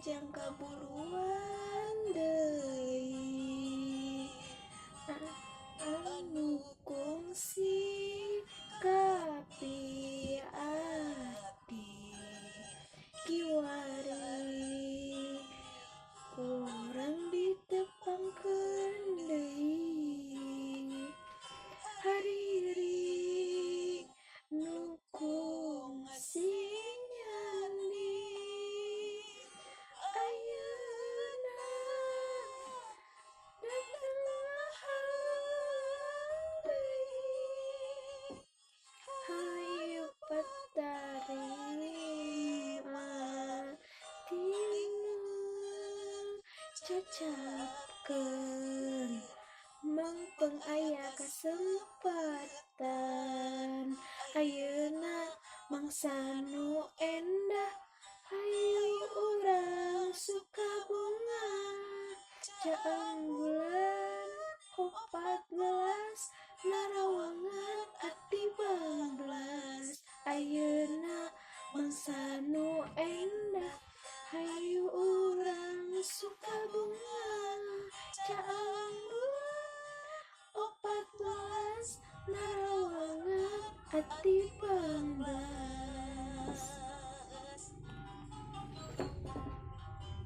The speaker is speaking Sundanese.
jang kaburuan deui. Anu kungsi kapi ati kiwari urang ditepangkeun deui. Hariri nu kungsi nyandi, ayeuna datang ngahalang deui. Hayu patarima tinu cacapkeun, mangpeng aya kasempatan. Ayeuna mangsa nu endah, hayu urang suka bungah. Caang bulan 14, narawangan ati bablas. Ayeuna mangsa nu endah, hayu urang suka bungah. Caang bulan 14, narawangan ati.